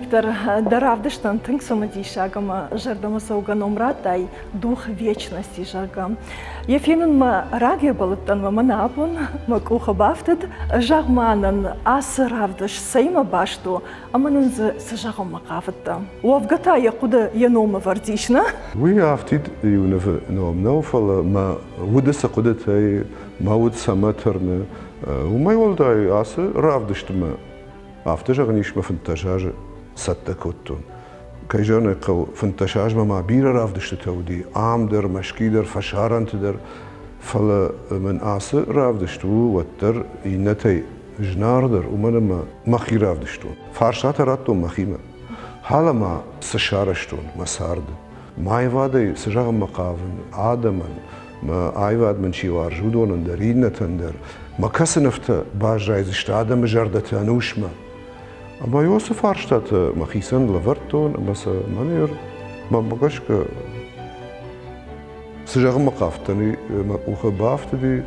Виктор, дӕ равдыстӕн тынг цымыдисаг ӕмӕ зӕрдӕмӕцӕугӕ ном радтай «Дух вечности», зӕгъгӕ. Йӕ фенынмӕ рагӕй бӕллыдтӕн ӕмӕ мӕнӕ абон мӕ къухы бафтыд. Зӕгъ-ма нын, ацы равдыст цӕимӕ баст у ӕмӕ нын дзы цы зӕгъынмӕ хъавыдтӕ? Уӕвгӕ та йӕ хъуыды йӕ номӕвӕрд ис, нӕ? Уый афтид иу нывы ном нӕу, фӕлӕ мӕ уды цы хъуыдытӕй, мӕ уд цӕмӕ тырны, уымӕй уӕлдай ацы равдыстмӕ афтӕ зӕгъын ис, мӕ 15 азы цӕттӕ кодтон. Кӕй зӕгъын ӕй хъӕуы, 15 азмӕ ма бирӕ равдыстытӕ уыди, ам дӕр, Мӕскуыйы дӕр, фӕсарӕнты дӕр. Фӕлӕ мын ацы равдыст у уӕддӕр иннӕтӕй зынаргъдӕр, уымӕн ӕмӕ мӕхи равдыстон. Фарстатӕ радтон мӕхимӕ. Хӕлӕ цы сарӕзтон мӕ царды? Мӕ аивадӕй цы зӕгъынмӕ хъавын адӕмӕн, мӕ аивад мын чи уарзы, уыдонӕн дӕр, иннӕтӕн дӕр, мӕ кӕцы нывтӕ баззайдзысты адӕмы зӕрдӕты ӕнусмӕ? Ӕмӕ уыцы фарстатӕ мӕхицӕн лӕвӕрдтон ӕмӕ сӕ мӕнӕ мӕ гӕсгӕ цы зӕгъынмӕ хъавдтӕн, мӕ къухы бафтыди.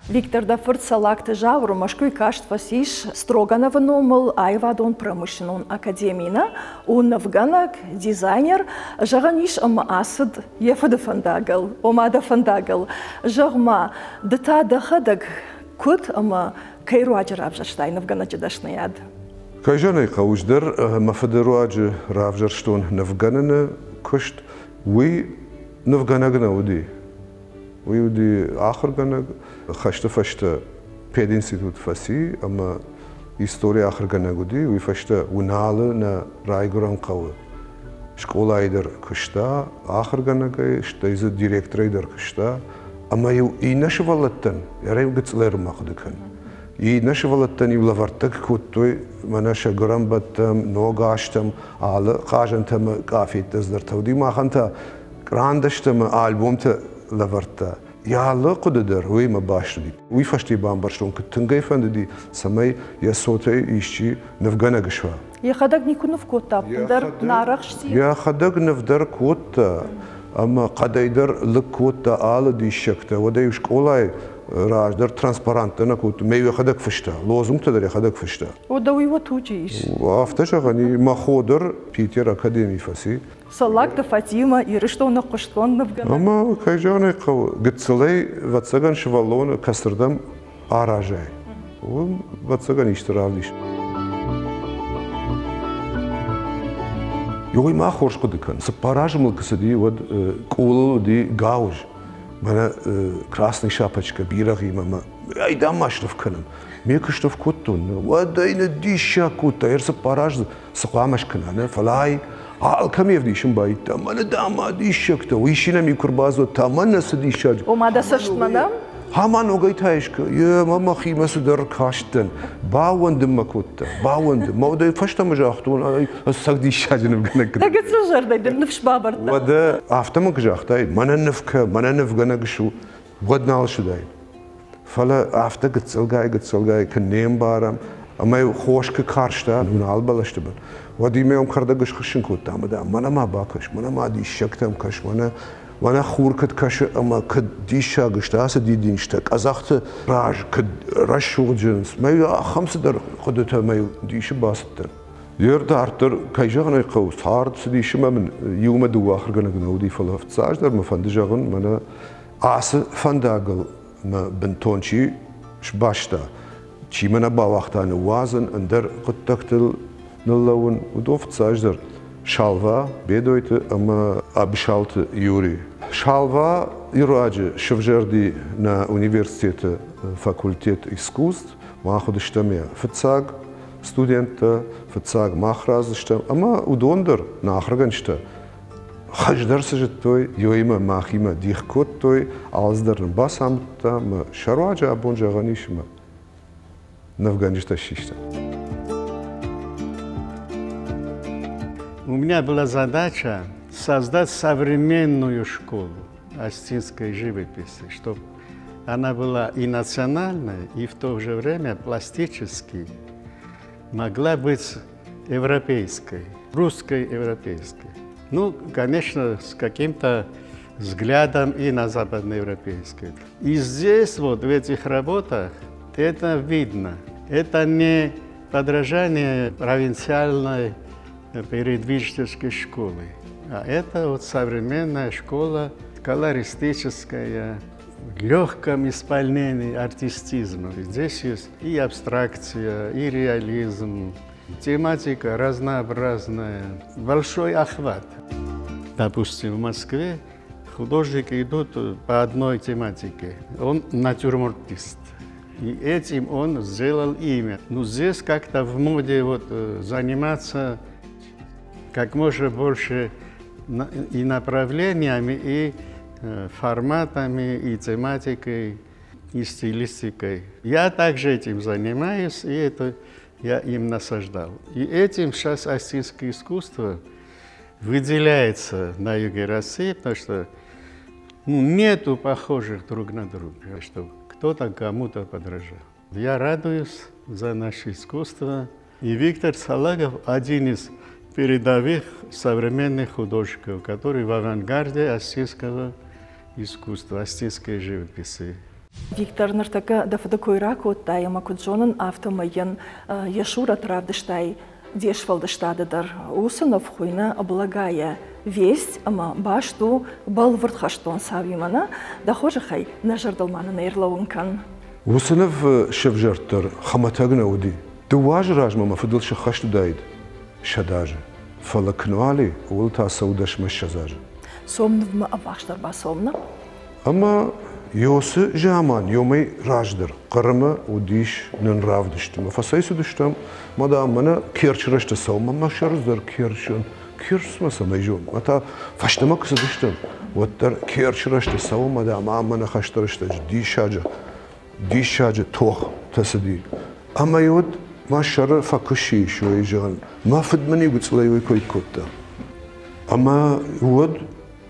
Виктор дӕ фырт Салакты Зауыр Мӕскуыйы каст фӕцис Строгановы номыл аивадон-промышленнон академийы нӕ у нывгӕнӕг, дизайнер. Зӕгъӕн ис, ӕмӕ ацыд йӕ фыды фӕндагыл, ома дӕ фӕндагыл. Зӕгъ-ма, ды та дӕхӕдӕг куыд ӕмӕ кӕй руаджы равзӕрстай нывгӕнӕджы дӕсныйад? Кӕй зӕгъын ӕй хъӕуы, ӕз дӕр мӕ фыды руаджы равзӕрстон нывгӕныны куыст. Уый нывгӕнӕг нӕ уыди. Уый уыди ахуыргӕнӕг. Хӕсты фӕстӕ пединститут фӕци ӕмӕ историйы ахуыргӕнӕг уыди. Уый фӕстӕ Уыналы нӕ райгуырӕн хъӕуы скъолайы дӕр куыста ахуыргӕнӕгӕй, стӕй дзы директорӕй дӕр куыста. Ӕмӕ-иу иннӕ сывӕллӕттӕн, ӕрӕй гыццыл ма хъуыды кӕн, иннӕ сывӕллӕттӕн-иу лӕвӕрттӕ кодтой мӕнӕ сӕ гуырӕнбӕттӕм, ног азтӕм, алы хъазӕнтӕ ӕмӕ къафеттӕ цыдӕртӕ уыди. Махӕн та кърандӕстӕ ӕмӕ альбомтӕ лӕвӕрдта. Йӕ алы хъуыды дӕр уыимӕ баст уыди. Уый фӕсте бамбӕрстон, куыд тынг ӕй фӕндыди, цӕмӕй йӕ цотӕй исчи нывгӕнӕг суа. Йӕхӕдӕг никуы ныв кодта, ӕппындӕр нӕ арӕхсти? Йӕхӕдӕг ныв дӕр кодта ӕмӕ хъӕдӕй дӕр лыг кодта алы диссӕгтӕ. Уӕдӕ-иу скъолайы раздӕр транспаранттӕ нӕ кодтой, мӕ йӕхӕдӕг фыста, лозунгтӕ дӕр йӕхӕдӕг фыста. Уӕдӕ уый уӕ туджы ис? Афтӕ зӕгъӕн и, мӕ хо дӕр Питер академийы фӕци. Цӕллагты Фатимӕ, Ирыстоны хъуыстгонд нывгӕнӕг. Ӕмӕ, кӕй зӕгъын ӕй хъӕуы, гыццылӕй, ӕвӕццӕгӕн, сывӕллоны кӕцырдӕм аразай, уым, ӕвӕццӕгӕн, исты равдис. Уый ма хорз хъуыды кӕн. 4 азы мыл куы цыди, уӕд къулыл уыди гауыз. Мӕнӕ красный шапочка бирӕгъимӕ мӕ айдам ма сныв кӕнӕм. Ме куы сныв кодтон, уӕд ӕй ныддиссаг кодта. 4 азы цы хъуамӕ скӕна, нӕ? Фӕлӕ ай алкӕм ӕвдисын байдыдта. Мӕнӕ дам ма диссӕгтӕ, уый синӕм куы рбадзырдта, мӕнӕ цы диссаджы. Ома дӕ цӕстмӕ нӕ? Ама ногӕй та искӕ, е мӕ мӕхимӕ цыдӕр кастӕн, баууӕндын мӕ кодта, баууӕндын. Мӕ удӕй фӕстӕмӕ загътон, ӕцӕг диссаджы нывгӕнӕг. Дӕ гыццыл зӕрдӕ дын ныфс бавӕрдта. Уӕдӕ афтӕ мын куы загътай, мӕнӕ ныв кӕ, мӕнӕ нывгӕнӕг су, уӕд нал суыдаид. Фӕлӕ афтӕ гыццылгай-гыццылгай куы не мбарӕм, ӕмӕ хос куы карста нал бӕлӕсты бын, уӕд имӕ уым кӕрдӕг схӕссын кодта ӕмӕ дам, мӕнӕ ма бакӕс, мӕнӕ ма диссӕгтӕм кӕс, мӕнӕ мӕнӕ хур куыд кӕсы ӕмӕ куыд диссаг сты ацы дидинджытӕ, къӕдзӕхты раз куыд рӕсугъд зынынц. Мӕ ахӕм цыдӕр хъуыдытӕ мӕ дисы бацыдтӕн. Йе дарддӕр, кӕй зӕгъын ӕй хъӕуы, цард цы дисы мӕ мын иумӕ дыууӕ ахуыргӕнӕг нӕ уыди, фӕлӕ фыццаджыдӕр мӕ фӕнды зӕгъын, мӕнӕ ацы фӕндагыл мӕ бынтон чи сбаста, чи мӕ нӕ бауагъта ныууадзын, ӕндӕр хъуыддӕгтыл ныллӕууын, уыдон фыццаджыдӕр Шалва Бедойты ӕмӕ Абысалты Юри. Шалва руаджы сывзӕрди нӕ университеты факультет искусств. Мах уыдыстӕм йӕ фыццаг студенттӕ, фыццаг мах раздзыстӕм ӕмӕ уыдон дӕр, нӕ ахуыргӕнджытӕ, хуыздӕр цы зыдтой, ёимӕ махимӕ дих кодтой, алцыдӕр нын бацамыдта ӕмӕ сӕ руаджы абон зӕгъӕн ис ӕмӕ нывгӕнджытӕ ссистӕм. У меня была задача создать современную школу осетинской живописи, чтобы она была и национальной, и в то же время пластически могла быть европейской, русской европейской. Ну, конечно, с каким-то взглядом и на западноевропейской. И здесь вот в этих работах это видно. Это не подражание провинциальной передвижнической школы, а это вот современная школа, колористическая, в легком исполнении артистизма. Здесь есть и абстракция, и реализм, тематика разнообразная, большой охват. Допустим, в Москве художники идут по одной тематике. Он натюрмортист. И этим он сделал имя. Но здесь как-то в моде вот заниматься как можно больше и направлениями, и форматами, и тематикой, и стилистикой. Я также этим занимаюсь, и это я им насаждал. И этим сейчас осетинское искусство выделяется на юге России, потому что нету похожих друг на друга, чтобы кто-то кому-то подражал. Я радуюсь за наше искусство. И Виктор Цалагов один из передовых современных художников, который в авангарде осетинского искусства, осетинской живописи. Виктор, ныртӕккӕ дӕ фыды кой ракодтай ӕмӕ куыд зонын, афтӕмӕй йын йӕ сурӕт равдыстай де сфӕлдыстады дӕр. Уыцы ныв хуыйны «Благая весть» ӕмӕ баст у бӕлвырд хӕстон цауимӕ, нӕ? Дӕ хорзӕхӕй, нӕ зӕрдыл ма нын ӕрлӕууын кӕн. Уыцы ныв сӕвзӕрд дӕр хуымӕтӕг нӕ уыди. 2 азы размӕ мӕ фыдыл сыххӕст уыдаид 100 азы. Фӕлӕ кнуали, ууыл та цӕуы 10-20 азы. Сом нывмӕ ӕввахсдӕр бацӕуӕм, нӕ? Ӕмӕ Йосы заман, йомӕй раздӕр Хъырымы уыдис нын равдыст. Мӕ фӕцӕйцыдыстӕм, мӕ дам, мӕнӕ Керчы рӕзты цӕуӕм, мӕ сӕр дӕр Керчы, Керчмӕ цӕмӕй зон. Мӕ та фӕстӕмӕ куы цыдыстӕм, уӕддӕр Керчы рӕзты цӕуӕм, мӕ дам, ам мӕнӕ хӕсты рӕстӕджы диссаджы тохтӕ цыди. Ӕмӕ уӕд мӕ сӕры фӕкуысси ис, уый зӕгъын, мӕ фыд мын иу гыццылӕй уый кой кодта. Ӕмӕ уӕд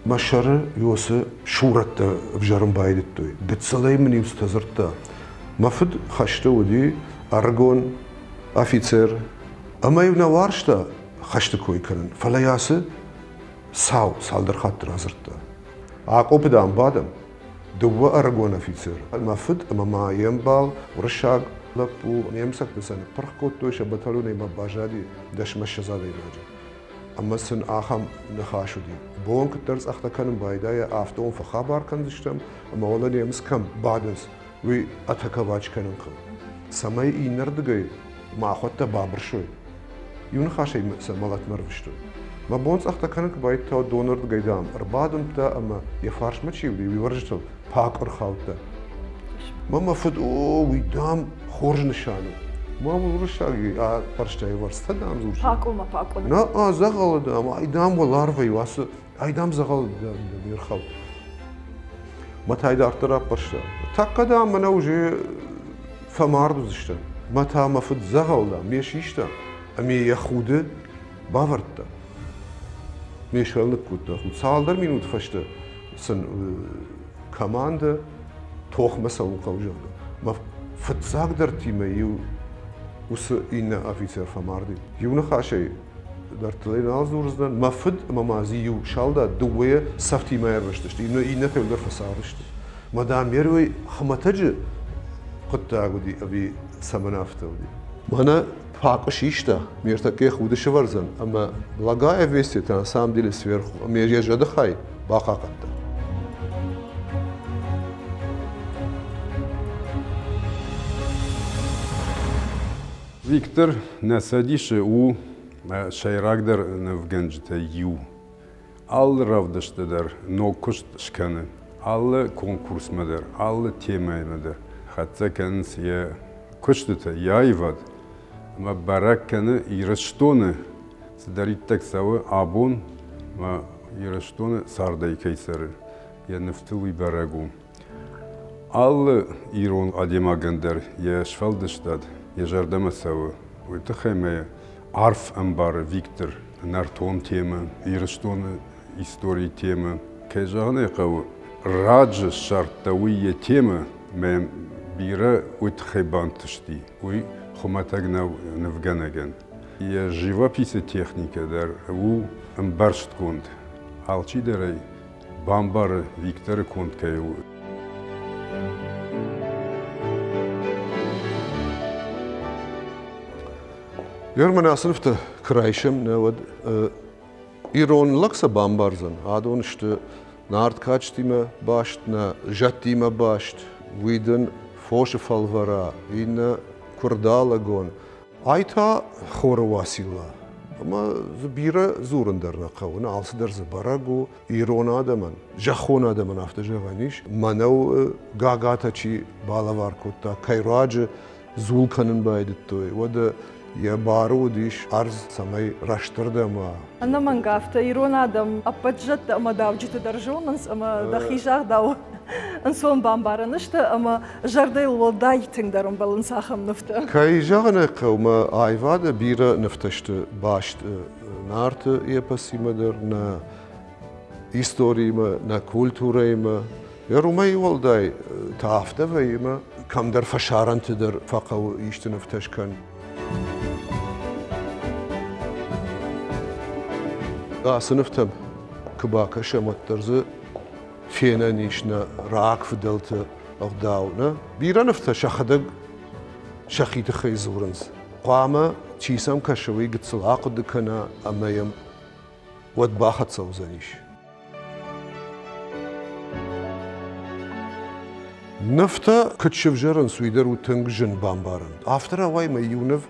мӕ сӕры уыцы сурӕттӕ ӕвзӕрын байдыдтой. Гыццылӕй мын иу цытӕ дзырдта. Мӕ фыд хӕсты уыди ӕрыгон афицер. Ӕмӕ-иу нӕ уарзта хӕсты кой кӕнын, фӕлӕ йӕ ацы цау цалдӕр хатты радзырдта. Акъопы дам бадӕм, дыууӕ ӕрыгон афицеры. Мӕ фыд ӕмӕ ма йе мбал, уырыссаг лӕппу, немыцӕгты сӕ ныппырх кодтой, сӕ батальонӕй ма баззади 10-20 адӕймаджы. Ӕмӕ сын ахӕм ныхас уыди. Бон куыддӕр цъӕхтӕ кӕнын байдайа, афтӕ уын фӕхабар кӕндзыстӕм, ӕмӕ уӕлӕ немыц кӕм бадынц, уый атаковать кӕнын хъӕуы. Цӕмӕй иннӕрдыгӕй махуӕттӕ бабырсой. Иу ныхасӕй сӕ мӕлӕтмӕ рвыстой. Мӕ бон цъӕхтӕ кӕнын куы байдыдта, донырдыгӕй, дам, ӕрбадымдта ӕмӕ йӕ фарсмӕ чи уыди, уый уӕрджытыл пакъ ӕрхаудта. Мӕ мӕ фыд, о, уый, дам, хорз нысан у. Мӕ уырыссаг фӕрстӕй вӕрцтӕ, дам, дзурыс. Пакъуымӕ пакъуы. На, дзӕгъӕлы, дам, ай, дам, уӕларвӕй ацы, ай, дам, дзӕгъӕлы, дам, не рхауд. Мӕ та дарддӕр аппӕрста. Тӕккӕ, дам, мӕнӕ уже фӕмард уыдзыстӕм. Мӕ та мӕ фыд дзӕгъӕл, дам, ме систа ӕмӕ йӕ худы бавӕрдта. Ме сӕл ныккодта худ. Цалдӕр минуты фӕстӕ сын командӕ тохмӕ цӕуын хъӕуы, зӕгъгӕ. Мӕ фыццагдӕртимӕ иу уыцы иннӕ афицер фӕмарди. Иу ныхасӕй дӕрдтылӕй нал дзурдзынӕн. Мӕ фыд ӕмӕ ма дзы иу салдат дыууӕйӕ цӕфтимӕ ӕрвыстысты, иннӕтӕ дӕр фӕцардысты. Мадам Мервей хуымӕтӕджы хъуыддаг уыди ӕви цӕмӕн афтӕ уыди? Мӕнӕ пакъы систа, ме ртӕккӕ худы сывӕрдзӕн, ӕмӕ благая весть это на самом деле сверху, ӕмӕ йӕ зӕды хай бахъахъхъӕдта. Виктор нӕ цӕдисы у сӕйрагдӕр нывгӕнджытӕй иу. Алы равдысты дӕр ног куыст скӕны, алы конкурсмӕ дӕр, алы темӕимӕ дӕр хӕццӕ кӕнынц йӕ куыстытӕ, йӕ аивад ӕмӕ бӕрӕг кӕны Ирыстоны цыдӕриддӕр цӕуы абон ӕмӕ Ирыстоны цардӕй кӕй цӕры, йӕ нывтыл уый бӕрӕг у. Алы ирон адӕймагӕн дӕр йӕ сфӕлдыстад йӕ зӕрдӕмӕ цӕуы. Уый тыххӕй мӕ арф ӕмбары Виктор нӕртон темӕ, Ирыстоны историйы темӕ. Кӕй зӕгъын ӕй хъӕуы, раджы ссардта уый йӕ темӕ, мӕ бирӕ уый тыххӕй бантысти. Уый хуымӕтӕг нӕу нывгӕнӕгӕн. Йӕ живописы техникӕ дӕр у ӕмбӕрстгонд. Алчидӕр ӕй бамбары Викторы конд кӕй у. Герман ацы нывтӕ куы райсӕм, нӕ уӕд ирон лӕг сӕ бамбардзӕн. Адон сты нард кадджытимӕ баст, нӕ зӕдтимӕ баст, уый дын фосы фӕлвӕра, иннӕ куырдалӕгон. Ай та хоры Уацилла. Ӕмӕ дзы бирӕ дзурын дӕр нӕ хъӕуы, алцыдӕр дзы бӕрӕг у. Ирон адӕмӕн, зӕххон адӕмӕн афтӕ зӕгъӕн ис, мӕнӕу гагатӕ чи балӕвар кодта, кӕй руаджы дзул кӕнын байдыдтой, уӕд йӕ бары уыдис ӕрдз, цӕмӕй рӕстырдӕм уа. Ӕнӕмӕнг афтӕ ирон адӕм ӕппӕт зӕдтӕ ӕмӕ дауджыты дӕр зонынц ӕмӕ дӕхи загъдау ӕнцон бамбарӕн сты ӕмӕ зӕрдӕйыл уӕлдай тынгдӕр ӕмбӕлынц ахӕм нывтӕ. Кӕй зӕгъын ӕй хъӕуы, мӕ аивады бирӕ нывтӕ сты баст Нарты эпосимӕ дӕр, нӕ историимӕ, нӕ культурӕимӕ. Уымӕй уӕлдай та афтӕ вӕййы, ӕмӕ кӕмдӕр фӕсарӕнты дӕр фӕхъӕуы исты нывтӕ скӕн. Ацы нывтӕм куы бакӕсӕм, уӕддӕр дзы фенӕн ис нӕ рагфыдӕлты ӕгъдау. Нӕ бирӕ нывтӕ сӕхӕдӕг сӕхи тыххӕй дзурынц. Хъуамӕ, чи сӕм кӕсы, уый гыццыл ахъуыды кӕна ӕмӕ йӕм уӕд бахӕццӕ уыдзӕнис. Нывтӕ куыд сывзӕрынц, уый дӕр у тынг зын бамбарын. Афтӕ рауайы мӕ иу ныв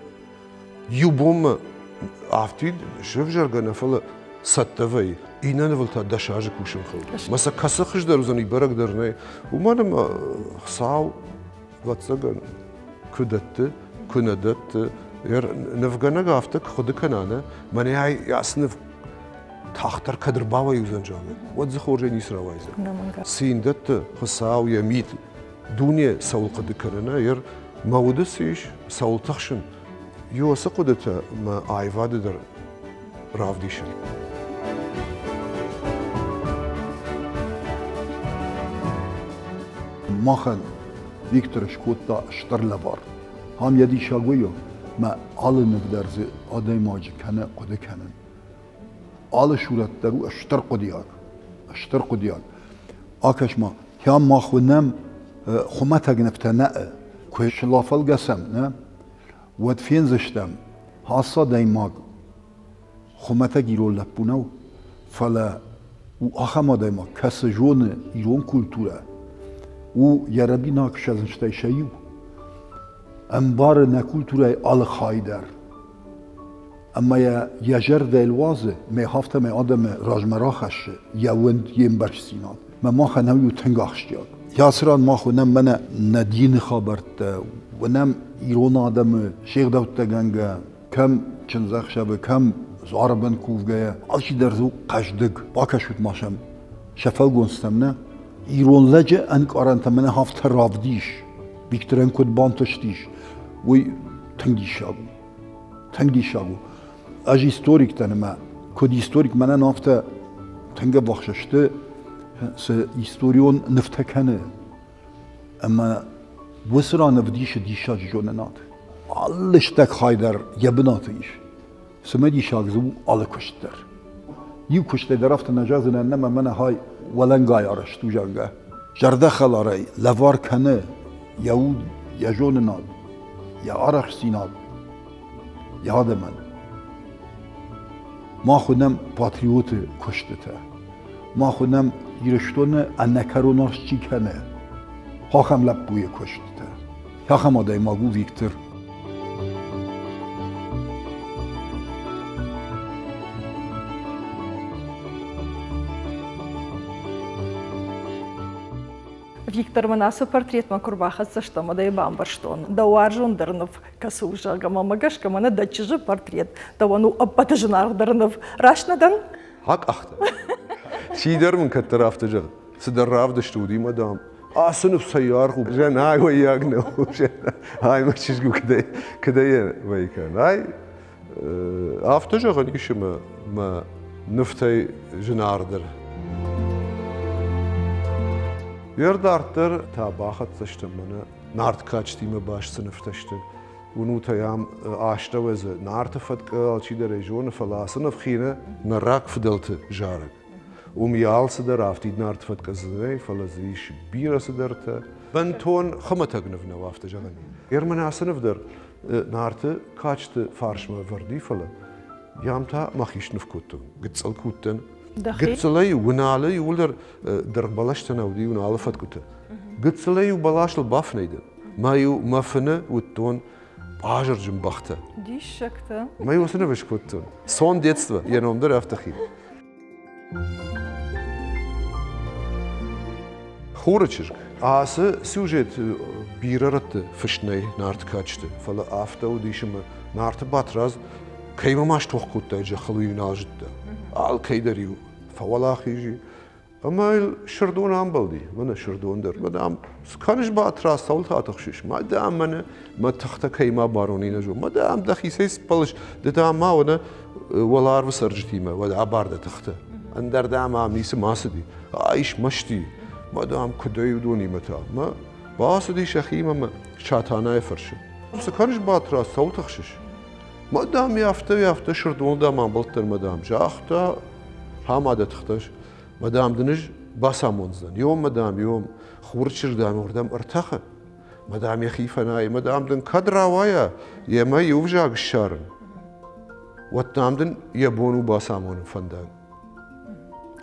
иу бонмӕ афтид сывзӕргӕ нӕ, фӕлӕ цӕттӕ вӕййы. Иннӕ нывыл та 10 азы кусын хъӕуы. Мӕ сӕ кӕцы хуыздӕр уыдзӕн, бӕрӕг дӕр нӕй. Уымӕн ӕмӕ Хуыцау, ӕвӕццӕгӕн, куы дӕтты, куы нӕ дӕтты. Нывгӕнӕг афтӕ куы хъуыды кӕна, нӕ, мӕнӕ ацы ныв тагъддӕр кӕд ӕрбауайдзӕн, зӕгъгӕ, уӕд дзы хорзӕй ницы рауайдзӕн. Цы йын дӕтты Хуыцау йӕ мид дуне цӕуыл хъуыды кӕны, нӕ, мӕ уды цы ис, цӕуыл тыхсын, иу хъуыдытӕ мӕ аивады дӕр равдисын. Махӕн Виктор скодта стыр лӕвар. Ам йӕ диссаг уый у, мӕ алы ныв дӕр дзы адӕймаджы кӕны хъуыды кӕнын. Алы сурӕт дӕр у стыр хъуыдиаг, стыр хъуыдиаг. Акӕс-ма, хӕм мах уынӕм хуымӕтӕг нывтӕ нӕ, куы сыл афӕлгӕсӕм, нӕ, уӕд фендзыстӕм, ацы адӕймаг хуымӕтӕг ирон лӕппу нӕу, фӕлӕ у ахӕм адӕймаг, кӕцы зоны ирон культурӕ, у йӕ рӕбинаг ссӕдзынстӕй сӕ иу, ӕмбары нӕ культурӕйы алы хай дӕр. Ӕмӕ йӕ йӕ зӕрдӕйыл уадзы, мӕ афтӕмӕй адӕмы размӕ рахӕссы йӕ уынд, йе мбӕрстдзинад. Мӕ махӕн у тынг ахсджиаг. Ацы ран мах уынӕм мӕнӕ нӕ дины хабӕрттӕ, уынӕм ирон адӕмы се гъдӕуттӕгӕнгӕ, кӕм чындзӕхсӕвы, кӕм дзуары бын кувгӕйӕ. Алчидӕр дзы у хъӕздыг. Бакӕсут ма сӕм сӕ фӕлгонцтӕм, нӕ? Ирон лӕджы ӕнкъарӕнтӕ мӕнӕ афтӕ равдис, Викторӕн куыд бантыстис, уый тынг диссаг у. Тынг диссаг у. Ӕз историк дӕн ӕмӕ куыд историк мӕнӕн афтӕ тынг ӕввахс сты, цы историон нывтӕ кӕны. Ӕмӕ уыцы ран ӕвдисы диссаджы зонынад. Алы стӕг хай дӕр йӕ бынаты ис. Цымыдисаг дзы у алы куыст дӕр. Иу куыстӕй дӕр афтӕ нӕ зӕгъдзынӕн, нӕ мӕ мӕнӕ хай уӕлӕнгай арӕзт у, зӕгъгӕ. Зӕрдӕхӕларӕй лӕвар кӕны йӕ уд, йӕ зонынад, йӕ арӕхстдзинад йӕ адӕмӕн. Мах уынӕм патриоты куыстытӕ. Мах уынӕм Ирыстоны ӕнӕкӕрон аргъ чи кӕны, ахӕм лӕппуйы куыстытӕ. Ахӕм адӕймаг у Виктор. Виктор мын ацы портретмӕ куы рбахӕццӕ стӕм, уӕд ӕй бамбӕрстон. Дӕ уарзондӕр ныв кӕцы у, зӕгъгӕ, мӕ гӕсгӕ мӕнӕ дӕ чызджы портрет дӕуӕн у ӕппӕты зынаргъдӕр ныв. Раст нӕ дӕн? Акъахта. Чидӕр мын кӕддӕр афтӕ зӕгъы, цыдӕр равдыст уыди, мӕ дам, ацы ныв цӕй аргъ у, зӕн уӕййаг нӕу, ай мӕ чызг у, кӕдӕй уӕй кӕн. Ай афтӕ зӕгъӕн ис ӕмӕ мӕ нывтӕй зынаргъдӕр. Йе дарддӕр та бахӕццӕ стӕм мӕнӕ Нарт кадджытимӕ баст цы нывтӕ сты. Уынут ӕй ам астӕуӕй дзы Нарты фӕткъы алчидӕр ӕй зоны, фӕлӕ ацы ныв хины нӕ рагфыдӕлты зарӕг. Уым йӕ алцыдӕр афтид нарты фӕткъуы дзы нӕй, фӕлӕ дзы ис бирӕ цыдӕртӕ. Бынтон хуымӕтӕг ныв нӕу, афтӕ зӕгъӕн. Германы ацы ныв дӕр Нарты кадджыты фарсмӕ ӕвӕрд и, фӕлӕ йӕм та мӕхи сныв кодтон. Гыццыл куы уыдтӕн. Гыццылӕй Уыналы иууылдӕр дыргъ бӕлӕстӕ нӕ уыди, Уыналы фӕткъуытӕ. Гыццылӕй-иу бӕласыл бафынӕй дӕн. Мӕ-иу мӕ фыны уыдтон базырджын бӕхтӕ. Диссӕгтӕ. Мӕ уыцы ныв скодтон. Сон детства, йӕ ном дӕр афтӕ хин. Хуры чызг. Ацы сюжет бирӕ рӕтты фыст нӕй Нарты кадджыты, фӕлӕ афтӕ уыдис ӕмӕ Нарты Батрадз кӕимӕ ма стох кодтаид зӕххыл, уый нал зыдта. Алкӕй дӕр-иу фӕуӕлахиз и. Ӕмӕ йыл Сырдон амбӕлди, мӕнӕ Сырдон дӕр. Мӕ дам, цы кӕныс, Батрадз, цӕуыл та тыхсыс? Мӕ дам, мӕнӕ мӕ тыхтӕ кӕимӕ барон, нӕ зон. Мӕ дам, дӕхицӕй сппӕлыс, ды дам ма уӕнӕ уӕларвы цӕрджытимӕ, уӕд абар дӕ тыхтӕ. Ӕндӕр дам ам ницы ма цыди. Ай смӕсти. Мӕ дам, куыдӕй уыдонимӕ та? Мӕ бацыди сӕхимӕ мӕ Сатанайы фӕрсы. Цы кӕныс, Батрадз, цӕуыл тыхсыс? Мӕ дам, афтӕ, афтӕ Сырдон дам амбӕлдтӕн, мӕ дам, загъта, хама дӕ тыхтӕ, мӕ дам дын ӕз бацамондзынӕн. Иом, мӕ дам, иом, хуры чызг дам уырдӕм ӕртӕхы. Мӕ дам йӕхи фӕнайы, мӕ дам дын кӕд рауайа, йемӕ иу взаг ссарын, уӕд дам дын йӕ бон у бацамонын фӕндаг.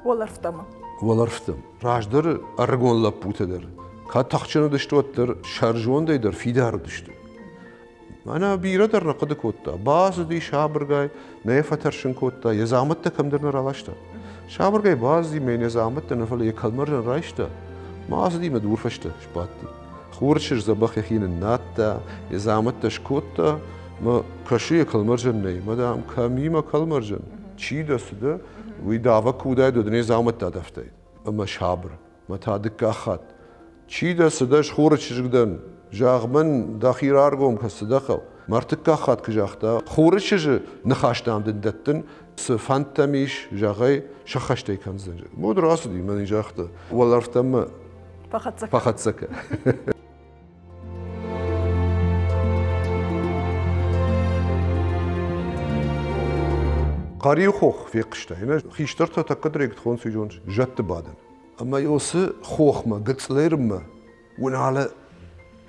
Уӕлӕрвтӕм. Уӕлӕрвтӕм. Раздӕры ӕрыгон лӕппутӕ дӕр, кӕд тыхджын уыдысты, уӕддӕр сӕрзондӕй дӕр фидар уыдысты. Мӕнӕ бирӕ дӕр нӕ хъуыды кодта. Бацыди сабыргай, нӕ йӕ фӕтӕрсын кодта, йӕ дзаумӕттӕ кӕмдӕр нӕ раласта. Сабыргай бацыди мӕ йӕ дзаумӕттӕ нӕ, фӕлӕ йӕ кӕлмӕрзӕн райста. Ма ацыди мӕ дурфӕстӕ сбадти. Хуры чызг дзӕбӕх йӕхи ныннадта, йӕ дзаумӕттӕ скодта, мӕ кӕсы йӕ кӕлмӕрзӕн нӕй. Мӕ дам, кӕм и мӕ кӕлмӕрзӕн? Чи дӕ, цы дӕ? Уый давӕг куы уыдаид, уӕд ын йӕ дзаумӕттӕ адавтаид. Ӕмӕ сабыр. Мӕ та дыккаг хатт. Чи дӕ, цы дӕ, хуры чызг дӕн? Зӕгъ мын, дӕхи раргом кӕ, цы дӕ хъӕуы? Мӕ ӕртыккаг хатт куы загъта, хуры чызджы ныхӕстӕм дын дӕттын, цы фӕндтӕм ис, зӕгъ ӕй, сӕххӕст ӕй кӕндзӕн. Мод рацыди, мӕн загъта, уӕлӕрвтӕм мӕ фӕхӕццӕ кӕ. Хъӕриу хох фехъуыстай, хистӕртӕ тӕккӕ дырегт хонц уый зӕдты бадӕн. Ӕмӕ Иосы хохмӕ, гыццылӕрмӕ, уыналы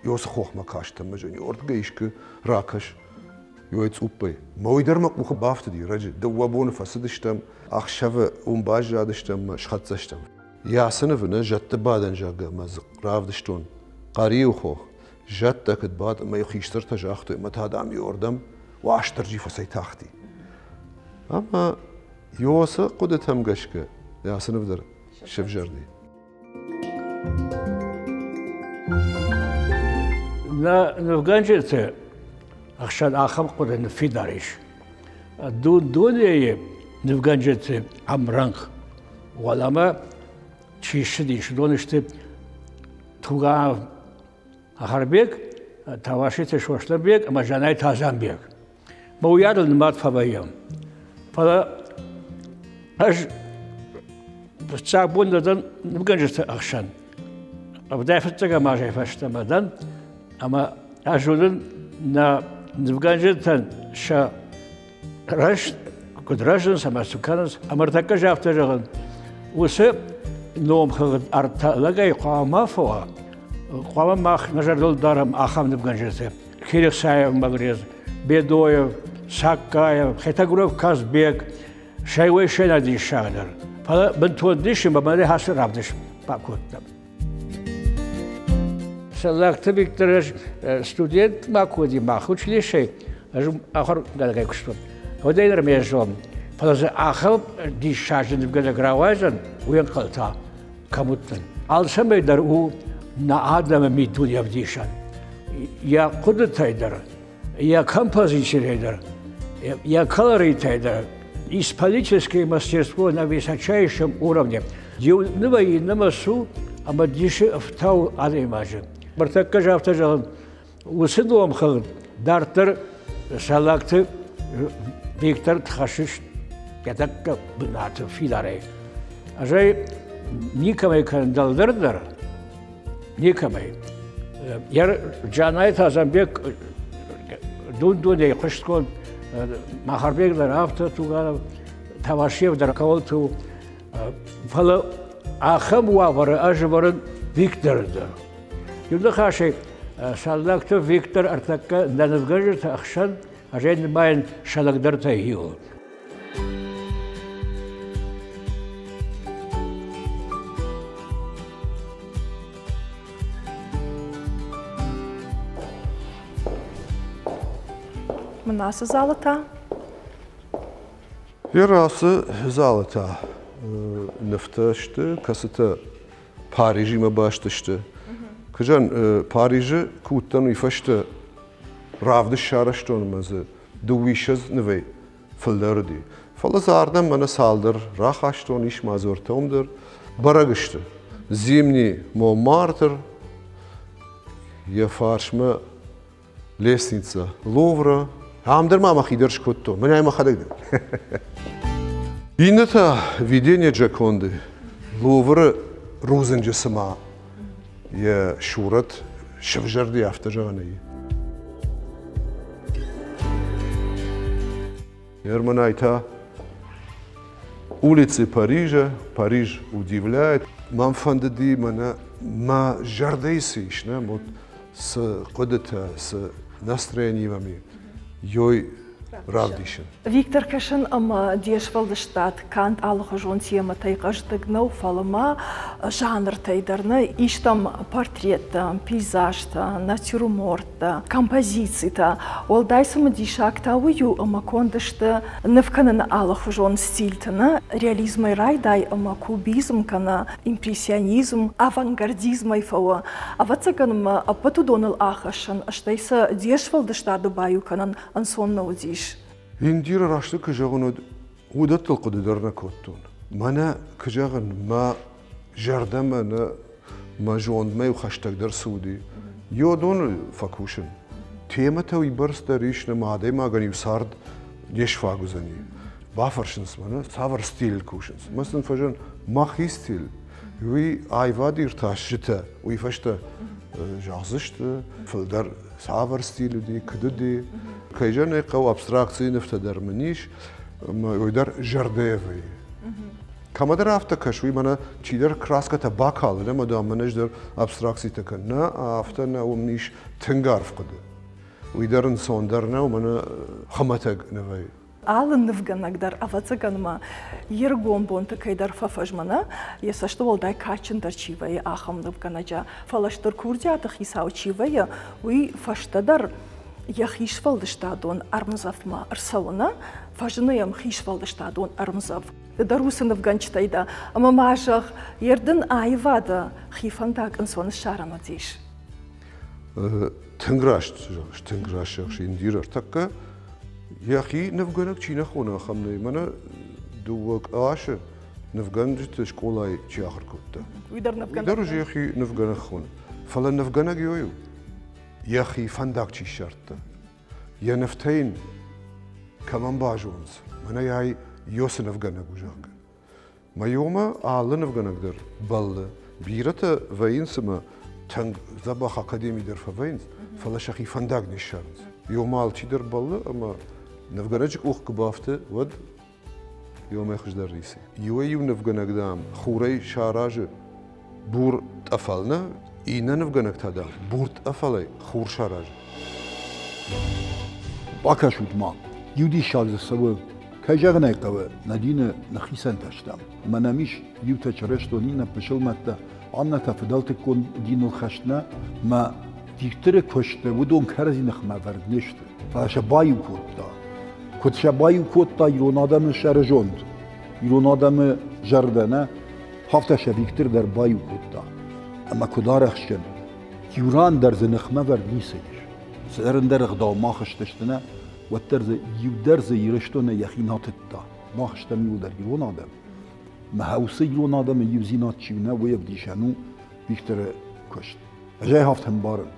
Иосы хохмӕ кастӕн мӕ зӕгъын, ортгӕ искуы ракӕс, Йой цъуппӕй. Мӕ уый дӕр мӕ къухы бафтыди раджы. Дыууӕ боны фӕцыдыстӕм, ӕхсӕвы уым баззадыстӕм мӕ схӕццӕ стӕм. Йӕ ацы нывы нӕ зӕдты бадӕн, зӕгъгӕ, мӕ дзы равдыстон. Хъӕриуы хох. Зӕдтӕ куыд бад ӕмӕ йӕ хистӕртӕ загътой, ӕмӕ та, дам, иуырдӕм Уастырджи фӕцӕйтахти. Ӕмӕ Иосы хъуыдытӕм гӕсгӕ йӕ ацы ныв дӕр сӕвзӕрди. Нӕ нывгӕнджыты ӕхсӕн ахӕм хъуыды ныффидар ис. Дун-дунейы нывгӕнджыты ӕмрӕнхъ уӕлӕмӕ чи ссыдис, уыдон сты Тугъан Ахарбег, Тавашиты Сослӕнбег ӕмӕ Жанайты Азанбег. Мӕ уыйадыл нымад фӕвӕййӕм. Фӕлӕ ӕз фыццаг бон нӕ дӕн нывгӕнджыты ӕхсӕн. Ӕвдай фыццӕгӕм азӕй фӕстӕмӕ дӕн, ӕмӕ ӕз уынын нӕ нывгӕнджытӕн сӕ рӕзт, куыд рӕзынц ӕмӕ цы кӕнынц. Ӕмӕ ӕртӕккӕ ӕз афтӕ зӕгъын, уыцы номхыгъд ӕртӕ лӕгӕй хъуамӕ фӕуа, хъуамӕ мах нӕ зӕрдыл дарӕм ахӕм нывгӕнджыты. Кирихсаев Магрез, Бедоев, Саккаев, Хетагуров Казбек, Шайвой Шена диссагдӕр. Фӕлӕ бынтон дисы мӕ мӕнӕ ацы равдыст бакодтам. Цӕллагты Виктор ӕз студент ма куы уыди мах училищейы, ӕз ахуыргӕнӕгӕй куыстон. Уӕдӕй ныр ме зон. Фӕлӕ дзы ахӕм диссаджы нывгӕнӕг рауайдзӕн, уый ӕнхъӕл та кӕм уыдтӕн. Алцӕмӕй дӕр у нӕ адӕмы миддуне ӕвдисӕн. Йӕ хъуыдытӕй дӕр, йӕ композицитӕй дӕр, йӕ колоритӕй дӕр. Исполнительское мастерство на высочайшем уровне. Иу нывӕй иннӕмӕ цу ӕмӕ дисы ӕфтау адӕймаджы. Ныртӕккӕ афтӕ зӕгъын, уыцы номхыгъд дарддӕр Салӕгты Виктор хӕссы йӕ тӕккӕ бынаты фидарӕй. Ӕз ӕй никӕмӕй кӕнын дӕлдӕр дӕр, никӕмӕй. Йӕ Джанайты Азамбег дун-дунейы хъуыстгонд, Махарбег дӕр афтӕ, Туганов, Тавашев дӕр кӕуылты у. Фӕлӕ ахӕм уавӕры ӕз ӕвӕрын Викторы дӕр. Иу ныхасӕй, Цӕллагты Виктор ӕртӕккӕ нӕ нывгӕнджыты ӕхсӕн ӕз ӕй нымайын сӕ лӕгдӕртӕй иуыл. Мын ацы залы та? Йӕ ацы залы та нывтӕ сты, кӕцытӕ Парижимӕ баст сты. Куызӕн Парижы куы уыдтӕн, уый фӕстӕ равдыст сарӕзтон ӕмӕ дзы дыууиссӕдз нывӕй фылдӕр уыди. Фӕлӕ дзы ардӕм мӕнӕ цалдӕр рахастон, ис ма дзы ӕртӕ уым дӕр. Бӕрӕг сты. Зимний Монмартр, йӕ фарсмӕ лестница Лувра. Ам дӕр ма мӕхи дӕр скодтон, мӕнӕй мӕхӕдӕг дӕр. Иннӕтӕ видение Джоконды, Лувры рудзынджы цыма йӕ сурӕт сывзӕрди, афтӕ зӕгъӕн ӕй. Германӕй та улицы Парижа, Париж удивляет. Мӕн фӕндыди мӕнӕ мӕ зӕрдӕйы цы ис, нӕ, вот цы хъуыдытӕ, цы настроение мӕм и, ёй равдисын. Виктор кӕсын ӕмӕ де сфӕлдыстад канд алыхуызон темӕтӕй хъӕздыг нӕу, фӕлӕ ма жанртӕй дӕр нӕ истам портреттӕ, пейзажтӕ, натюрморттӕ, композицитӕ. Уӕлдай цымыдисаг та уый у, ӕмӕ конд сты ныв кӕныны алыхуызон стильты, нӕ реализмӕй райдай ӕмӕ кубизм кӕнӕ импрессионизм, авангардизмӕй фӕуы. Ӕвӕццӕгӕн ма ӕппӕт уыдоныл ахӕссын, стӕй сӕ де сфӕлдыстады баиу кӕнын ӕнцон нӕ уыдис. Индиры рӕзты куы зӕгъын, уӕд уыдӕттыл хъуыды дӕр нӕ кодтон. Мӕнӕ, куы зӕгъын, мӕ зӕрдӕмӕ нӕ, мӕ зондмӕ-иу хӕстӕгдӕр цы уыди, йодоны фӕкусын. Темӕтӕ уыйбӕрц дӕр ис, нӕ адӕймагӕн иу цард не сфаг уыдзӕни. Бафӕрсынц мӕ, цавӕр стиль кусынц. Мӕ сын фӕзӕгъын, мӕхи стиль. Уый аивад иртасджытӕ уый фӕстӕ зӕгъдзысты, фылдӕр цавӕр стиль уыди, куыд уыди. Кӕй зӕгъын ӕй хъӕуы, абстракцийы нывтӕ дӕр мын ис, ӕмӕ уый дӕр зӕрдӕйӕ вӕййы. Кӕмӕдӕр афтӕ кӕсы, уый мӕнӕ чидӕр краскӕтӕ бакалы, ӕмӕ дам мӕнӕ ӕз дӕр абстракцитӕ кӕн. Нӕ, афтӕ нӕ, уым ис тынг арф хъуыды. Уый дӕр ӕнцондӕр нӕу, мӕнӕ хуымӕтӕг нӕ вӕййы. Алы нывгӕнӕг дӕр, ӕвӕццӕгӕн ма йе ргом бонты кӕйдӕр фӕфӕзмы, нӕ? Йӕ цӕсты уӕлдай кадджындӕр чи вӕййы, ахӕм нывгӕнӕджы. Фӕлӕ стыр курдиаты хицау чи вӕййы, уый фӕстӕдӕр йӕхи сфӕлдыстадон ӕрмдзӕфмӕ ӕрцӕуы, нӕ? Фӕзыны йӕм хи сфӕлдыстадон ӕрмдзӕф. Ды дӕр уыцы нывгӕнджытӕй дӕ. Ӕмӕ ма зӕгъ, йе рдын аивады хи фӕндаг ӕнцон ссарӕн уыдис? Тынг раст зӕгъыс, тынг раст зӕгъыс, Индира. Тӕккӕ йӕхи нывгӕнӕг чи нӕ хоны, ахӕм нӕй. Мӕнӕ дыууӕ къласы нывгӕнджыты скъолайы чи ахуыр кодта. Уый дӕр нывгӕнӕг. Уый дӕр уже йӕхи нывгӕнӕг хоны. Фӕлӕ нывгӕнӕг ёй у, йӕхи фӕндаг чи ссардта. Йӕ нывтӕ йын кӕмӕн базонынц, мӕнӕ ай ёсы нывгӕнӕг у, зӕгъгӕ. Мӕ алы нывгӕнӕг дӕр бӕллы. Бирӕтӕ вӕййынц ӕмӕ тынг дзӕбӕх академи дӕр фӕвӕййынц, фӕлӕ сӕхи фӕндаг не ссарынц. Ёмӕ алчидӕр бӕллы ӕмӕ нывгӕнӕджы къух куы бафты, уӕд ёмӕ хуыздӕр ницы. Иуӕй-иу нывгӕнӕг, дам, хурӕй саразы бур тъӕфӕл нӕ, иннӕ нывгӕнӕг та, дам, бур тъӕфӕлӕй хур саразы. Бакӕсут ма, иу диссаг дзы цӕуы. Кӕй зӕгъын ӕй хъӕуы, нӕ дины нӕхицӕнтӕ стӕм. Ӕмӕ нӕм ис иутӕ чырыстон, иннӕ пысылмӕттӕ, аннӕтӕ фыдӕлтыккон диныл хӕст нӕ, мӕ дикторы куысты уыдон кӕрӕдзи ныхмӕ ӕвӕрд не сты. Фӕлӕ сӕ баиу кодта. Куыд сӕ баиу кодта ирон адӕмы сӕрызонд, ирон адӕмы зӕрдӕ, нӕ? Афтӕ сӕ Виктор дӕр баиу кодта. Ӕмӕ куыд арӕхстджын, иу ран дӕр дзы ныхмӕвӕрд ницы ис. Цыдӕр ӕндӕр ӕгъдау ма хызтысты, нӕ, уӕддӕр дзы иу дӕр дзы Ирыстоны йӕхи нӕ тыдта. Мах стӕм иуылдӕр ирон адӕм. Мӕ уыцы ирон адӕмы иудзинад чи у, нӕ, уый ӕвдисӕн у Викторы куыст. Ӕз ӕй афтӕ ӕмбарын.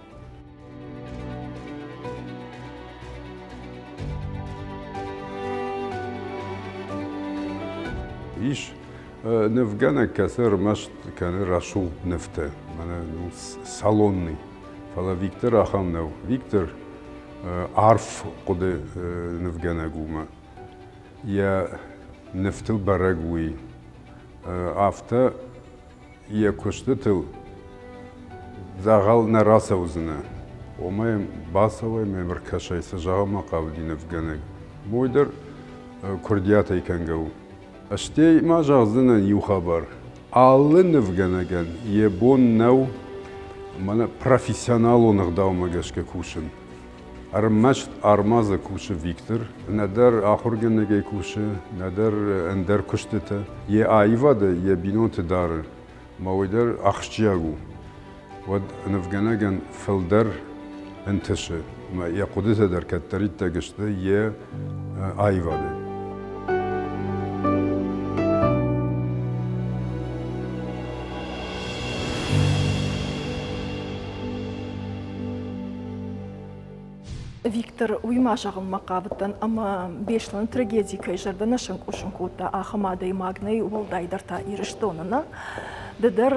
Ис нывгӕнӕг, кӕцы ӕрмӕст кӕны рӕсугъд нывтӕ, мӕнӕ ну, салонный. Фӕлӕ Виктор ахӕм нӕу. Виктор арф хъуыды нывгӕнӕг у мӕ. Йӕ нывтыл бӕрӕг уый. Афтӕ йӕ куыстытыл дзӕгъӕл нӕ рацӕудзынӕ. Омӕ йӕм бацӕуай ӕмӕ йӕм ӕркӕсай, цы зӕгъынмӕ хъавыди нывгӕнӕг. Уый дӕр курдиатӕй кӕнгӕ у. Стӕй ма зӕгъдзынӕн иу хабар. Алы нывгӕнӕгӕн йӕ бон нӕу мӕнӕ профессионалон ӕгъдаумӕ гӕсгӕ кусын. Ӕрмӕст Армазы кусы Виктор, нӕдӕр ахуыргӕнӕгӕй кусы, нӕдӕр ӕндӕр куыстытӕ. Йӕ аивады йӕ бинонты дары, ӕмӕ уый дӕр ахсджиаг у. Уӕд нывгӕнӕгӕн фылдӕр ӕнтысы, ӕмӕ йӕ хъуыдытӕ дӕр кӕддӕриддӕр сты йӕ аивады. Виктор, уый ма зӕгъынмӕ хъавыдтӕн, ӕмӕ Беслӕны трагеди кӕй зӕрдӕ нӕ сӕнкъусын кодта, ахӕм адӕймаг нӕй, уӕлдайдӕр та Ирыстоны нӕ. Ды дӕр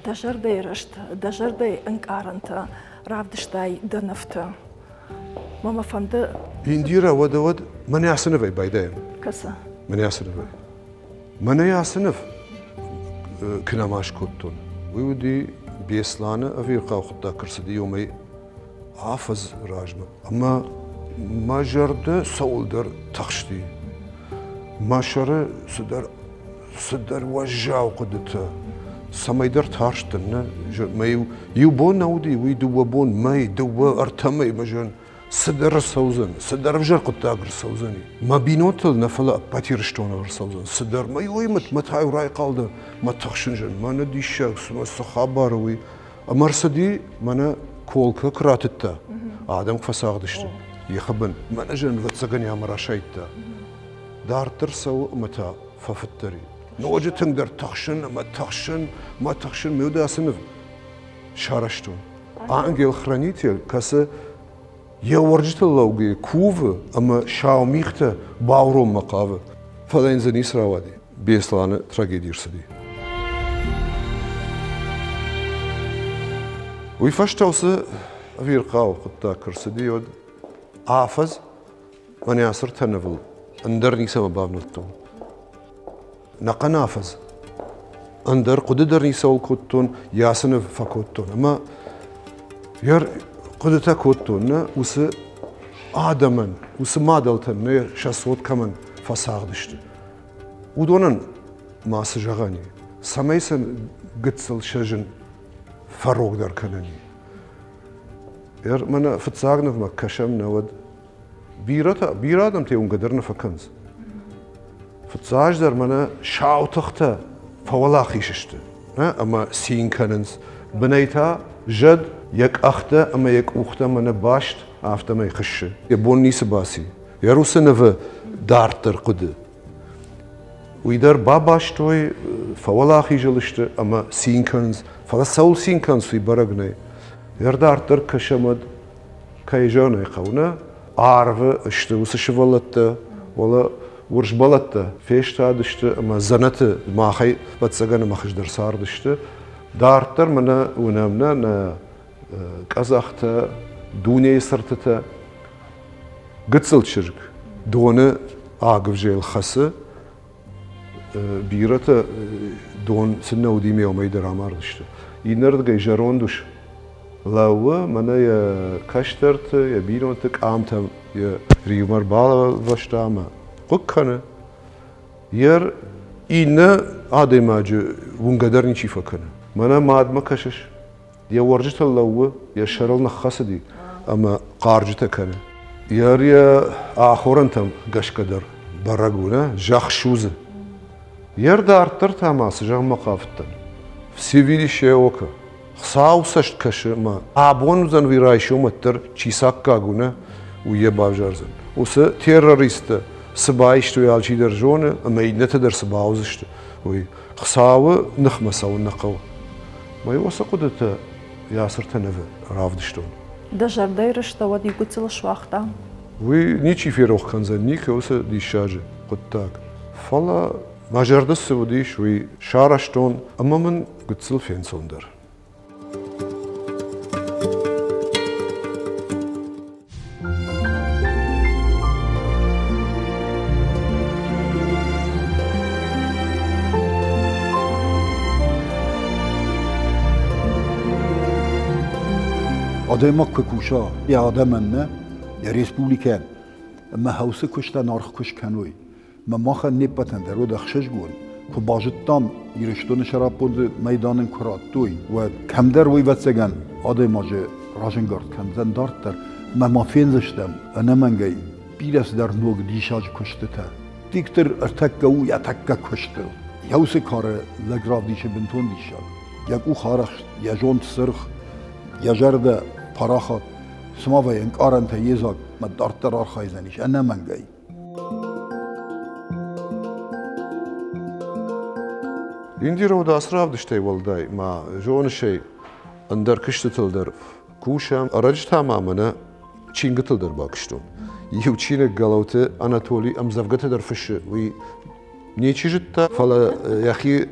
дӕ зӕрдӕйы рыст, дӕ зӕрдӕйы ӕнкъарӕнтӕ равдыстай дӕ нывты. Мӕ мӕ фӕнды... Индира, уӕдӕ уӕд мӕнӕ ацы нывӕй байдайӕм. Кӕцы? Мӕнӕ ацы нывӕй. Мӕнӕ ацы ныв куы нӕма скодтон, уый уыди Беслӕны ӕвирхъау хъуыддаг куы рцыди, уымӕй афӕдз размӕ. Ӕмӕ мӕ зӕрдӕ цӕуылдӕр тыхсти. Мӕ сӕры цыдӕр цыдӕр уӕззау хъуыдытӕ. Цӕмӕйдӕр тарстӕн, нӕ? Мӕ иу бон нӕ уыди, уый дыууӕ бон, мӕй, дыууӕ, ӕртӕ мӕй мӕ зӕн цыдӕр ӕрцӕудзӕн, цыдӕр ӕвзӕр хъуыддаг ӕрцӕудзӕни. Мӕ бинонтыл нӕ, фӕлӕ ӕппӕт Ирыстоныл ӕрцӕудзӕн. Цыдӕр мӕ иуӕй мӕ райхъал дӕн, мӕ тыхсын зын, мӕнӕ диссаг, цымӕ цы хабар у уый. Ӕмӕ ӕрцыди, мӕнӕ колкӕ куы ратыдта, адӕм куы фӕцагъдысты йӕхи бын, мӕнӕ зын, ӕвӕццӕгӕн ӕмӕ расайдта. Дарддӕр цӕуы ӕмӕ та фӕфыддӕр и. Ноджы тынгдӕр тыхсын ӕмӕ тыхсын, мӕ тыхсын, ме уды ацы ныв сарӕзтон. Ангел-хранитель, кӕцы йӕ уӕрджытыл лӕугӕйӕ кувы ӕмӕ сау мигътӕ бауроммӕ хъавы, фӕлӕ йын дзы ницы рауади. Беслӕны трагеди рцыди. Уый фӕстӕ уыцы ӕвирхъау хъуыддаг куы рцыди, уӕд афӕдз мӕнӕ ацы ртӕ нывыл ӕндӕр ницӕмӕ бавнӕлдтон. Нӕхъӕн афӕдз ӕндӕр хъуыды дӕр ницӕуыл кодтон, йӕ ацы ныв фӕкодтон. Ӕмӕ йӕ хъуыдытӕ кодтон, нӕ уыцы адӕмӕн, уыцы мадӕлтӕн, нӕ сӕ цот кӕмӕн фӕцагъдысты, уыдонӕн ма цы зӕгъӕн и, цӕмӕй сын гыццыл сӕ зын фӕрогдӕр кӕнӕн и. Мӕнӕ фыццаг нывмӕ кӕсӕм, нӕ уӕд бирӕтӕ, бирӕ адӕмтӕ уынгӕ дӕр нӕ фӕкӕнынц. Фыццаджыдӕр мӕнӕ сау тыхтӕ фӕуӕлахиз сты ӕмӕ цин кӕнынц. Бынӕй та зӕд йӕ къӕхтӕ ӕмӕ йӕ къухтӕ мӕнӕ баст, афтӕмӕй хыссы. Йӕ бон ницы баци. Йӕ русы нывы дарддӕр хъуыды. Уый дӕр бабастой, фӕуӕлахизыл сты ӕмӕ цин кӕнынц. Фӕлӕ цӕуыл цин кӕнынц, уый бӕрӕг нӕй. Йӕ дарддӕр кӕсӕм уӕд, кӕй зӕгъын ӕй хъӕуы, нӕ арвы сты уыцы сывӕллӕттӕ, уӕлӕ урс бӕлӕттӕ фестадысты ӕмӕ дзӕнӕты махӕй, ӕвӕццӕгӕн, ӕмӕ хуыздӕр цардысты. Дарддӕр мӕнӕ уынӕм нӕ нӕ къӕдзӕхтӕ, дунейы цыртытӕ. Гыццыл чызг доны агуывзӕйыл хӕцы, бирӕтӕ дон сын нӕ уыди, ме уымӕй дӕр амардысты. Иннӕрдыгӕй зӕронд ус лӕууы, мӕнӕ йӕ кӕстӕрты, йӕ бинонты къамтӕм йӕ риумӕ ӕрбалвӕста ӕмӕ хъуыг кӕны. Йе иннӕ адӕймаджы уынгӕ дӕр ничи фӕкӕны. Мӕнӕ мадмӕ кӕсыс, йӕ уӕрджытыл лӕууы, йӕ сӕрыл ныххӕцыди ӕмӕ хъарджытӕ кӕны. Йӕ йӕ ахорӕнтӕм гӕсгӕ дӕр бӕрӕг у, нӕ? Зӕхх судзы. Йе рдарддӕр та ма цы зӕгъынмӕ хъавыдтӕн? Всевидящее око. Хуыцау цӕст кӕсы ӕмӕ абон уыдзӕн уый райсом уӕддӕр чи саккаг у, нӕ, уый йӕ бавзардзӕн. Уыцы террористтӕ цы баисты, уый алчидӕр зоны, ӕмӕ иннӕтӕ дӕр цы бауыдзысты, уый. Хуыцауы ныхмӕ цӕуын нӕ хъӕуы. Мӕ уыцы хъуыдытӕ йӕ цыртӕ нывы равдыстон. Дӕ зӕрдӕйы рыстӕ уӕд иу гыццыл суагъта? Уый ничи ферох кӕндзӕн, никӕй уыцы диссаджы хъуыддаг. Фӕлӕ мӕ зӕрды цы уыдис, уый сарӕзтон ӕмӕ мын гыццыл фенцондӕр. Адӕймаг куы куса йӕ адӕмӕн нӕ, йӕ республикӕйӕн, ӕмӕ хӕусы куыстӕн аргъ куы скӕной, ӕмӕ махӕн не ппӕтӕн дӕр уыд ӕхсызгон, куы базыдтам, Ирыстоны сӕраппонд майдан ын куы радтой, уӕд кӕмдӕр уый, ӕвӕццӕгӕн, адӕймаджы разӕнгард кӕндзӕн дарддӕр, ӕмӕ ма фендзыстӕм ӕнӕмӕнгӕй бирӕ цыдӕр ног диссаджы куыстытӕ. Диктор ӕртӕккӕ у йӕ тӕккӕ куыстыл. Йӕ уыцы кары лӕг равдисы бынтон диссаг. Йӕ къух арӕхст, йӕ зонд цыргъ, йӕ зӕрдӕ парахат, цыма вӕййы ӕнкъарӕнтӕ йедзаг, мӕ дарддӕр архайдзӕнис ӕнӕмӕнгӕй. Индира уыд ацы равдыстӕй уӕлдай ма зонысӕй ӕндӕр куыстытыл дӕр кусӕм. Ӕрӕджы та ма мӕнӕ чингуытыл дӕр бакуыстон. Иу чиныг Гӕлӕуты Анатолий ӕмдзӕвгӕтӕ дӕр фыссы, уый ничи зыдта, фӕлӕ йӕхи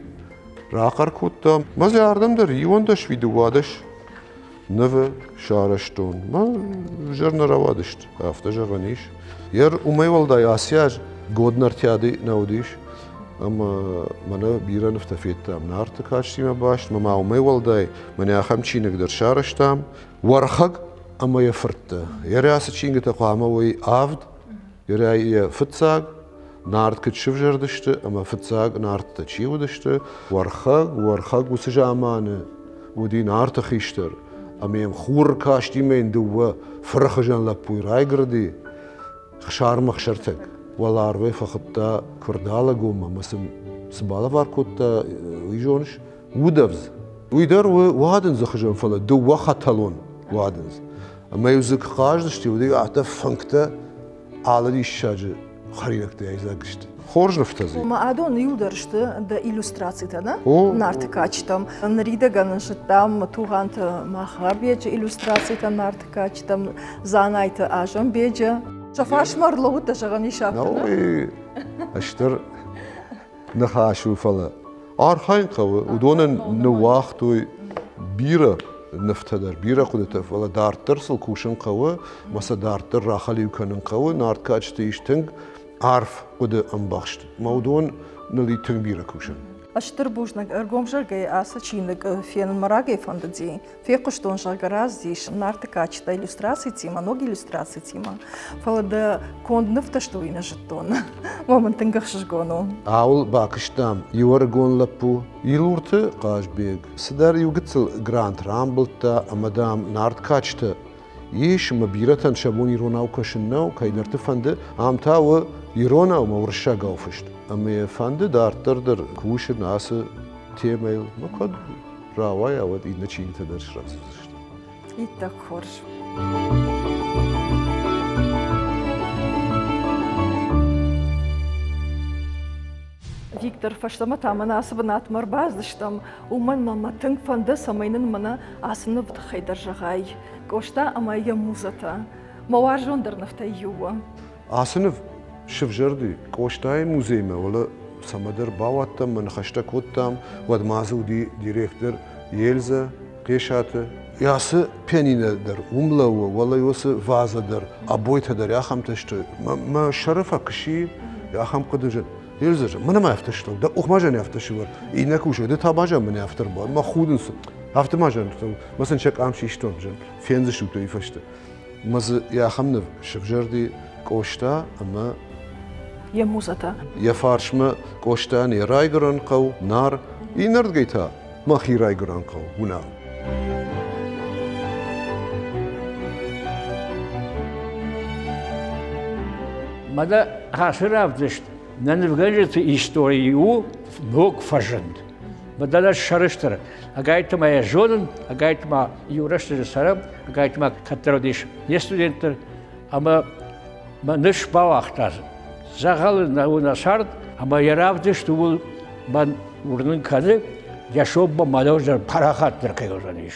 рахъӕр кодта. Мӕ ардӕм дӕр 11 ви 12 нывы сарӕзтон. Мӕ зӕр нӕ рауадысты, афтӕ зӕгъӕн ис. Ер уымӕй уӕлдай ацы аз год нартиады нӕ уыдис, ӕмӕ мӕнӕ бирӕ нывтӕ федтам Нарты кадджытимӕ баст, мӕ ма уымӕй уӕлдай мӕнӕ ахӕм чиныг дӕр сарӕзтам, Уӕрхӕг ӕмӕ йӕ фырттӕ. Йӕ ацы чингуытӕ хъуамӕ уой авд, йӕ йӕ фыццаг, Нарт куыд сывзӕрдысты ӕмӕ фыццаг Нарттӕ чи уыдысты, Уӕрхӕг, Уӕрхӕг уыцы заманы уыди Нарты хистӕр, ӕмӕ йӕм хур кастимӕ йын дыууӕ фыры хуызӕн лӕппуйы райгуырди, Хсармӕ Хсӕртӕг. Уӕларвӕй фӕхуыдта Куырдалӕгонмӕ ӕмӕ сын цы балӕвар кодта, уый зоныс? Удӕвдз. Уый дӕр у уадындзы хуызӕн, фӕлӕ дыууӕ хӕтӕлон уадындз. Ӕмӕ-иу дзы куы хъазыдысты, уӕд-иу афтӕ фынгтӕ алы диссаджы хӕринӕгтӕй айдзаг сты. Хорз нывтӕ дзы. Ма адон иуылдӕр сты дӕ иллюстрацитӕ, нӕ? Нарты кадджытӕм. Ныридӕгӕн зыдтам Тугъанты Махарбеджы иллюстрацитӕ Нарты кадджытӕм, Дзанайты Азӕмбеджы. Сӕ фарсмӕ ӕрлӕууыдтӕ, зӕгъӕн ис афтӕ. Нӕ, стыр ныхас у, фӕлӕ архайын хъӕуы. Уыдонӕн ныууагътой бирӕ нывтӕ дӕр, бирӕ хъуыдытӕ, фӕлӕ дарддӕр сыл кусын хъӕуы, ӕмӕ сӕ дарддӕр рахӕлиу кӕнын хъӕуы. Нарт кадджыты ис тынг арф хъуыды ӕмбӕхст, ӕмӕ уыдон ныл и тынг бирӕ кусын. Стыр бузныг ӕргом зӕгъгӕйӕ ацы чиныг фенын мӕ рагӕй фӕндыди. Фехъуыстон, зӕгъгӕ, раздис Нарты кадджытӕ иллюстрацитимӕ, ног иллюстрацитимӕ, фӕлӕ дӕ конд нывтӕ сты, уый нӕ зыдтон. Мӕ мын тынг ӕхсызгон у. Ауыл бакуыстам иу ӕрыгон лӕппу, Илурты Хъазбег. Цыдӕр иу гыццыл грант рамбылдта ӕмӕ, дам, Нарт кадджытӕ ис, ӕмӕ бирӕтӕн сӕ бон иронау кӕсын нӕу, кӕйдӕрты фӕнды, ам та у иронау ӕмӕ уырыссагау фыст. Ӕмӕ йӕ фӕнды дарддӕр дӕр кусын ацы темӕйыл. Ну, кӕд рауайа, уӕд иннӕ чингуытӕ дӕр срӕвдз уыдзысты. Иттӕг хорз. Виктор, фӕстӕмӕ та мӕнӕ ацы бынатмӕ ӕрбацыдыстӕм, уымӕн мӕ мӕ тынг фӕнды, цӕмӕй нын мӕнӕ ацы ныв тыххӕй дӕр зӕгъай. Къоста ӕмӕ йӕ музӕтӕ. Мӕ уарзондӕр нывтӕй иу у. Ацы ныв сывзӕрди Къостайы музеймӕ, уӕлӕ цӕмӕдӕр бауадтӕн, мӕ ныхӕстӕ кодтам, уӕд ма дзы уыди директор Ельза Хъесаты. Ацы пианино дӕр уым лӕууы, уӕлӕ уыцы вазӕ дӕр, обойтӕ дӕр ахӕмтӕ сты. Мӕ сӕры фӕкуыси ахӕм хъуыды, Ельза, мӕнӕ ма афтӕ сты, дӕ къух ма зӕн афтӕ сывӕр, иннӕ кусӕг, ды та ма зӕн мӕнӕ афтӕ ӕрбад, мӕ худынц, афтӕ ма зӕн, мӕ сын сӕ къам систон, фендзыстут уый фӕстӕ. Мӕ дзы ахӕм ныв сывзӕрди Къоста ӕмӕ йӕ музӕтӕ. Йӕ фарсмӕ Къостайӕн йӕ райгуырӕн хъӕу Нар, иннӕрдыгӕй та мӕхи райгуырӕн хъӕу Уынал. Мӕнӕ ацы равдыст нӕ нывгӕнджыты истори у ног фӕзынд. Мӕнӕ ӕз сӕрыстыр, ӕгайтма йӕ зонын, ӕгайтма иу рӕстӕджы цӕрӕм, ӕгайтма кӕддӕр уыдис не студенттӕ ӕмӕ мӕ ныфс бауагъта, дзӕгъӕлы нӕ у нӕ цард, ӕмӕ йӕ равдыст ууыл мӕн уырнын кӕны, йӕ соммӕ мӕ парахатдӕр кӕй уыдзӕнис.